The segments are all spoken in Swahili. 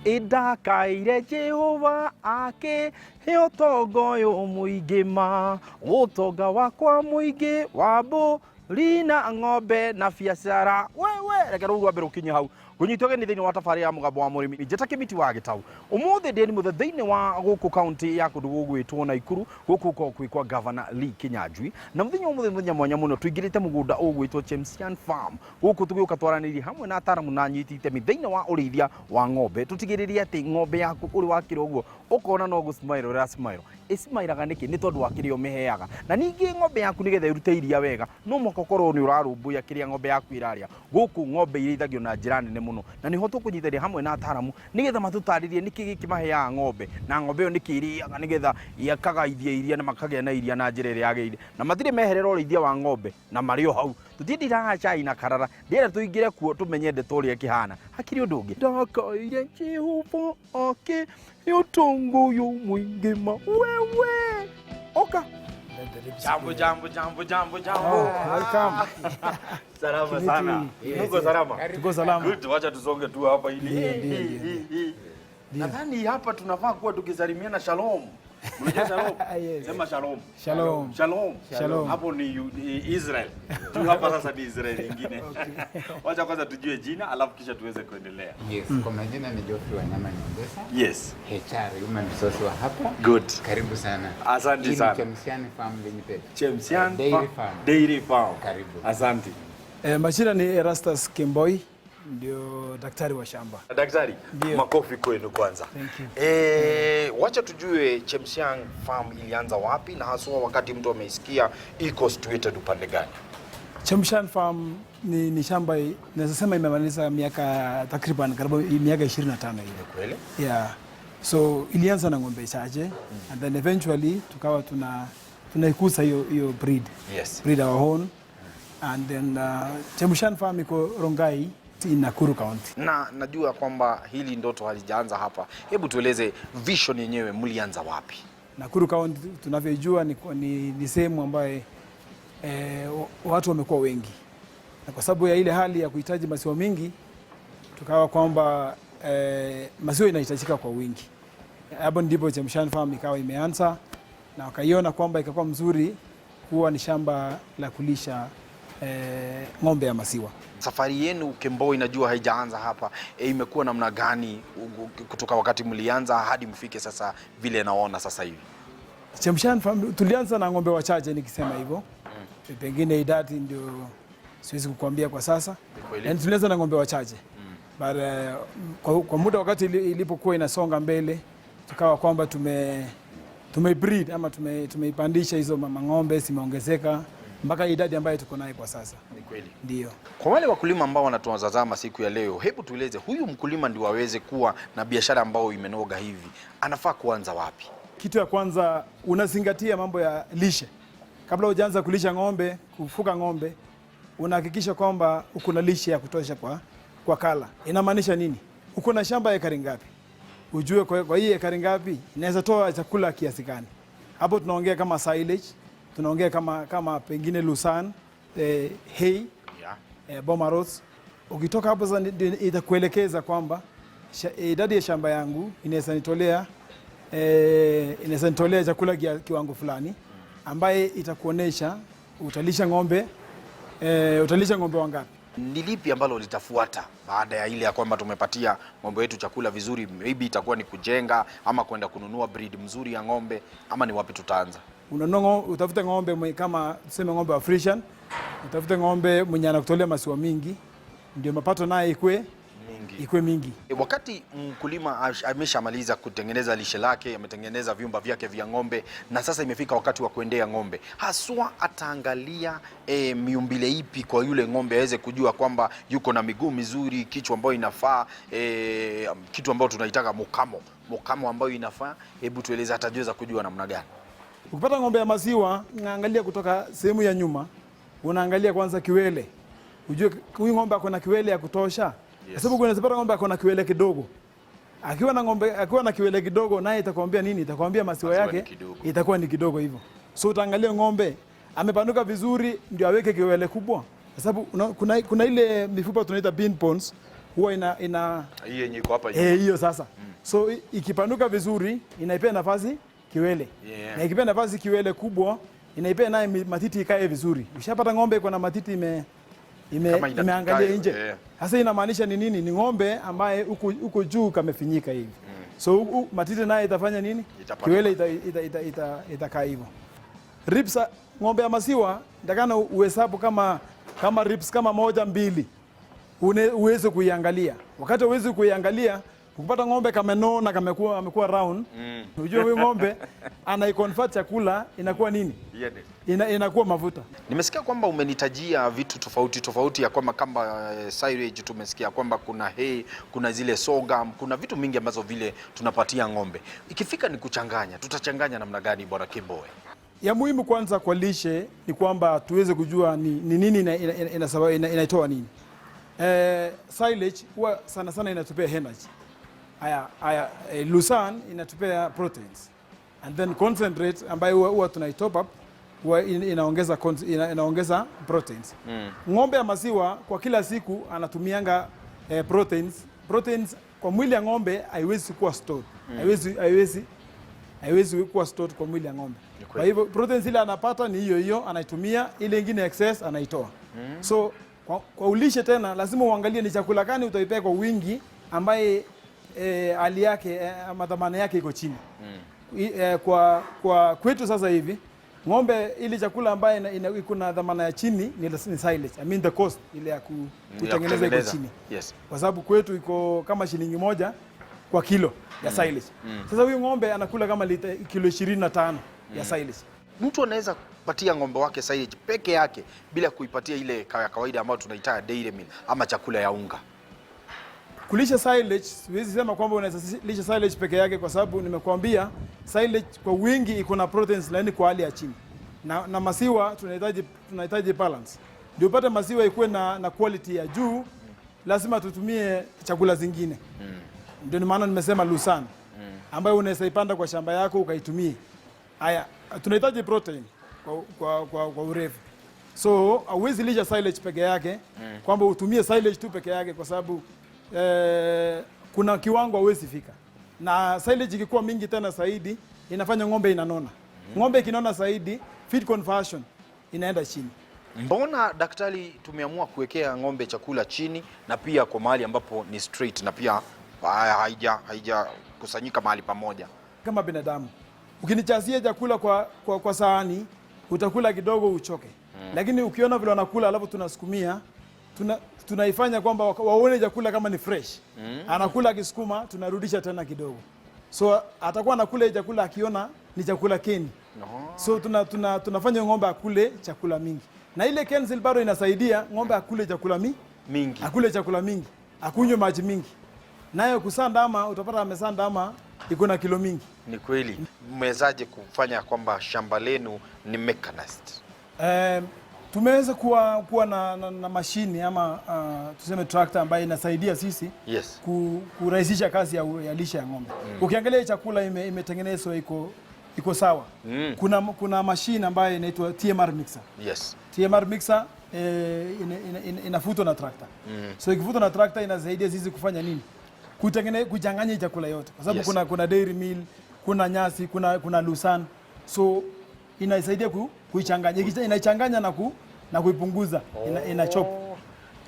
Ĩndakaire Jehova akĩhe ũtonga ũyũ mũingĩ ma ũtonga wakwa mũingĩ wa mbũri na ng'ombe na biacara. Wewe reke rũu rwambe rũkinye hau. Ngũnyita ũgeni thĩinĩ wa tabarĩra ya Mũgambo wa Mũrĩmi. Njĩta Kĩmiti wa Gĩtau. Ũmũthĩ ndĩ mũthĩ thĩinĩ wa gũkũ kaunti ya kũndũ gũgwĩtwo Naikuru, gũkũ gũkoragwo kwĩ kwa Gavana Lee Kinyanjui. Na mũthenya wa ũmũthĩ nĩ mũthenya mwanya mũno, tũingĩrĩte mũgũnda ũgwĩtwo Chemsian Farm. Gũkũ tũgĩũka twaranĩirie hamwe na ataaramu na anyiti itemi thĩinĩ wa ũrĩithia wa ng'ombe, tũtigĩrĩre atĩ ng'ombe yaku ũrĩ wakĩra ũguo ũkona no gũ smile ũra smile. Ĩsmailaga nĩkĩ? Nĩ tondũ wa kĩrĩa ũmĩheaga. Na ningĩ ng'ombe yaku nĩgetha ĩrute iria wega, no mũhaka ũkorwo nĩ ũrarũmbũiya kĩrĩa ng'ombe yaku ĩrarĩa. Gũkũ ng'ombe irĩithagio na njĩra nene mũno, na nĩho tũkũnyitanĩra hamwe na ataaramu nĩgetha matũtarĩrie nĩkĩ gĩkĩ maheaga ng'ombe, na ng'ombe ĩyo nĩkĩ ĩrĩaga nĩgetha ĩkagaithia iria na makagĩa na iria na njĩra ĩrĩa yagĩrĩire. Na matirĩ meherera ũrĩithia wa ng'ombe na marĩ o hau. Tũtiendire haha cai na karara, ndĩrenda tũingĩre kuo tũmenye ndeto ũrĩa ĩkĩhana. Hakĩrĩ ũndũ ũngĩ. Ndakaire Jehova akĩhe ũtonga ũyũ mũingĩ ma wewe. Oka. Jambo, jambo, jambo, jambo, jambo. Oh, welcome. Salama Kimiti. Sana. Yes. Muko salama? Tuko salama. Good, wacha tusonge tu hapa ili. Ndio, ndio, ndio, ndio. Nadhani hapa tunafaa kuwa tukisalimiana shalom. Unajua shalom? Yes. Sema shalom. Shalom. Shalom. Shalom. Hapo ni Israel. Tu hapa sasa ni Israel ingine. Wacha kwanza tujue jina alafu kisha tuweze kuendelea. Yes, kwa majina ni Geoffrey Wanyama Nyongesa. Yes. HR Human Resource wa hapa. Good. Karibu sana. Asante Hii ni sana. Chemsiani Farm Limited. Chemsian Dairy Farm. Dairy Farm. Karibu. Asante. Majina ni Erastus Kimboi, ndio daktari wa shamba. Daktari, Ndio. Makofi kwenu kwanza. Thank you. Wacha tujue Chemsian Farm ilianza wapi na haswa wakati mtu ameisikia iko situated upande gani? Chemshan Farm ni shamba naweza sema imemaliza miaka takriban karibu miaka 25 hivi. Kweli? Yeah. So ilianza na ng'ombe chache and then eventually tukawa tunaikuza hiyo breed. Breed our own and then Chemshan Farm iko Rongai in Nakuru County. Na najua kwamba hili ndoto halijaanza hapa. Hebu tueleze vision yenyewe mlianza wapi? Nakuru County tunavyojua ni sehemu ambaye watu wamekuwa wengi, na kwa sababu ya ile hali ya kuhitaji maziwa mingi, tukawa kwamba maziwa inahitajika kwa wingi. Hapo ndipo Chemshan Farm ikawa imeanza na wakaiona kwamba ikakuwa mzuri kuwa ni shamba la kulisha ng'ombe ya maziwa. Safari yenu Kemboi najua haijaanza hapa. Imekuwa namna gani kutoka wakati mlianza hadi mfike sasa vile naona sasa hivi? Chemshan Farm tulianza na ng'ombe wachache, nikisema hivyo. Pengine idadi ndio siwezi kukuambia kwa sasa. Kweli. Yaani tulianza na ng'ombe wachache. But kwa muda wakati ilipokuwa inasonga mbele tukawa kwamba tume breed ama tumeipandisha hizo mang'ombe zimeongezeka mpaka idadi ambayo tuko nayo kwa sasa. Ni kweli. Ndio. Kwa wale wakulima ambao wanatutazama siku ya leo, hebu tueleze huyu mkulima ndio aweze kuwa na biashara ambayo imenoga hivi, anafaa kuanza wapi? Kitu ya kwanza unazingatia mambo ya lishe. Kabla hujaanza kulisha ng'ombe, kufuga ng'ombe, unahakikisha kwamba uko na lishe ya kutosha kwa kala. Inamaanisha nini? Uko na shamba ekari ngapi? Ujue kwa hii ekari ngapi inaweza toa chakula kiasi gani. Hapo tunaongea kama silage, tunaongea kama pengine lucerne, hay, boma rows. Ukitoka hapo sasa ndio itakuelekeza kwamba idadi ya shamba yangu inaweza nitolea chakula kiwango fulani ambaye itakuonesha utalisha ng'ombe wangapi. Ni lipi ambalo litafuata baada ya ile ya kwamba tumepatia ng'ombe wetu chakula vizuri? Maybe itakuwa ni kujenga ama kwenda kununua breed mzuri ya ng'ombe, ama ni wapi tutaanza? Unanunua utafute ng'ombe kama tuseme ng'ombe wa Friesian, utafute ng'ombe mwenye anakutolea maziwa mingi, ndio mapato naye ikue mingi. Ikue mingi. Wakati mkulima ameshamaliza kutengeneza lishe lake, ametengeneza vyumba vyake vya ng'ombe na sasa imefika wakati wa kuendea ng'ombe, haswa ataangalia miumbile ipi kwa yule ng'ombe aweze kujua kwamba yuko na miguu mizuri, kichwa ambayo inafaa, kitu ambayo tunaitaka mukamo, mukamo ambayo inafaa. Hebu tueleze atajaweza kujua namna gani? Ukipata ng'ombe ya maziwa, unaangalia kutoka sehemu ya nyuma, unaangalia kwanza kiwele, ujue huyu ng'ombe ako na kiwele ya kutosha. Kwa sababu unaweza pata ng'ombe ako na kiwele kidogo. Akiwa na kiwele kidogo, naye itakwambia nini? Itakwambia maziwa Maziwa ni yake kidogo. itakuwa ni kidogo hivyo. So utaangalia ng'ombe amepanuka vizuri ndio aweke kiwele kubwa. Kwa sababu kuna ile mifupa tunaita pin bones. huwa ina Hii yenye iko hapa. Eh, hiyo sasa. So ikipanuka vizuri inaipea nafasi kiwele. Na ikipea nafasi kiwele kubwa inaipea naye matiti ikae vizuri. Ushapata ng'ombe iko na matiti Kama imeangalia nje. Sasa inamaanisha ni nini? Ni ng'ombe ambaye huku juu kamefinyika hivi. So matiti naye itafanya nini? Itapanuka. Kiwele itakaa hivyo. Ribs, ng'ombe ya maziwa ndakana uhesabu kama ribs kama moja mbili uweze kuiangalia. Wakati uweze kuiangalia, ukipata ng'ombe kamenona kamekuwa amekuwa round, unajua huyu ng'ombe anaiconvert chakula inakuwa nini? Inakuwa mafuta. Nimesikia kwamba umenitajia vitu tofauti tofauti ya kwamba kama silage, tumesikia kwamba kuna hay, kuna zile sorghum, kuna vitu mingi ambazo vile tunapatia ng'ombe. Ikifika ni kuchanganya, tutachanganya namna gani, bwana Kimboe? Ya muhimu kwanza kwa lishe ni kwamba tuweze kujua ni nini inaitoa nini. Silage huwa sana sana inatupea energy. Haya, haya, lucerne inatupea proteins. And then concentrate ambayo huwa tunai top up huwa inaongeza proteins. Ng'ombe ya maziwa kwa kila siku anatumianga proteins. Proteins kwa mwili ya ng'ombe haiwezi kuwa stored. Haiwezi kuwa stored kwa mwili ya ng'ombe. Kwa hivyo proteins ile anapata ni hiyo hiyo anaitumia, ile ingine excess anaitoa. So kwa ulishe tena lazima uangalie ni chakula gani utaipea kwa wingi ambaye hali yake ama dhamana yake iko chini. Kwa kwetu sasa hivi ng'ombe ili chakula ambaye iko na dhamana ya chini ni silage. I mean the cost ile ya kutengeneza iko chini. Kwa sababu kwetu iko kama shilingi 1 kwa kilo ya silage. Sasa huyu ng'ombe anakula kama lita kilo 25 ya silage. Mtu anaweza kupatia ng'ombe wake silage peke yake bila kuipatia ile ya kawaida ambayo tunaita dairy meal ama chakula ya unga? Kulisha silage, siwezi sema kwamba unaweza lisha silage peke yake, kwa sababu nimekuambia silage kwa wingi iko na proteins lakini kwa hali ya chini. Na maziwa tunahitaji balance. Ndio upate maziwa ikuwe na quality ya juu, lazima tutumie chakula zingine. Ndio maana nimesema lucerne ambayo unaweza ipanda kwa shamba yako ukaitumie. Haya, tunahitaji protein kwa urefu. So hauwezi lisha silage peke yake kwamba utumie silage tu peke yake, kwa sababu kuna kiwango hauwezi fika, na silage ikikuwa mingi tena zaidi inafanya ng'ombe inanona. Ng'ombe ikinona zaidi, feed conversion inaenda chini. Mbona daktari, tumeamua kuwekea ng'ombe chakula chini na pia kwa mahali ambapo ni straight na pia haija kusanyika mahali pamoja? Kama binadamu ukinichazia chakula kwa sahani utakula kidogo uchoke, lakini ukiona vile wanakula alafu tunasukumia tunaifanya kwamba waone chakula kama ni fresh. Anakula akisukuma, tunarudisha tena kidogo, so atakuwa anakula hii chakula akiona ni chakula keni. So tunafanya ng'ombe akule chakula mingi, na ile Kensil bado inasaidia ng'ombe akule chakula Mingi. Akule chakula mingi, akunywe maji mingi. Nayo kusandama, utapata amesandama iko na kilo mingi. Ni kweli. Mmewezaje kufanya kwamba shamba lenu ni mechanized? Tumeweza kuwa na mashini ama tuseme tractor ambayo inasaidia sisi kurahisisha kazi ya lishe ya ng'ombe. Ukiangalia hii chakula imetengenezwa iko sawa. Kuna mashine ambayo inaitwa TMR mixer. TMR mixer inavutwa na tractor. So ikivutwa na tractor inasaidia sisi kufanya nini? Kuchanganya hii chakula yote. Kwa sababu kuna dairy meal, kuna nyasi, kuna lucerne. So inasaidia kuichanganya. Inaichanganya na kuipunguza. Ina chop.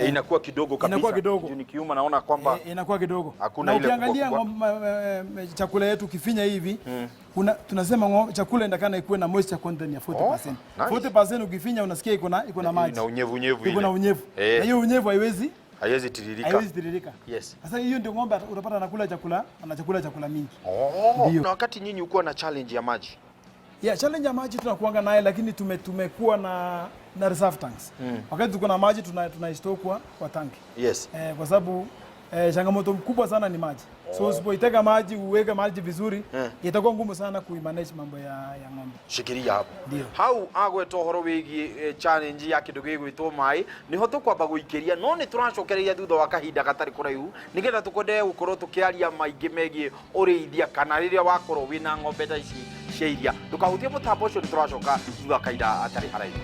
Inakuwa kidogo kabisa. Inakuwa kidogo. Juu nikiuma naona kwamba Inakuwa kidogo. Hakuna Na ile ukiangalia kubwa kubwa. chakula yetu kifinya hivi tunasema chakula inatakana ikuwe na moisture content ya 40%. Oh, nice. 40% ukifinya unasikia iko na maji. Ina unyevunyevu Iko na ile. unyevu. Na hiyo unyevu haiwezi Haiwezi tiririka. Haiwezi tiririka. Sasa hiyo ndio ng'ombe utapata anakula chakula, anachakula chakula mingi. Ndio. Na wakati nyinyi ukuwa na challenge ya maji. Yeah, challenge ya maji tunakuanga naye, lakini tumekuwa na reserve tanks. Wakati tuko na maji tuna kwa tanki. Kwa sababu changamoto mkubwa sana ni maji. So usipoitega maji, uweke maji vizuri, itakuwa ngumu sana kuimanage mambo ya ng'ombe. Shikiria hapo. Ndio. Hau agweta ũhoro wĩgiĩ challenge ya kĩndũ gĩgwĩtwo maĩ nĩho tũkwamba gũikĩria, no nĩ tũracokereria thutha wa kahinda gatarĩ kũraihu nĩgetha tũkwendelee gũkorwo tũkĩaria maingĩ megiĩ ũrĩithia kana rĩrĩa wakorwo wĩna ng'ombe ta ici cia iria. Ndũkahutie mũtambo ũcio, nĩ tũracoka thutha wa kahinda atarĩ haraihu.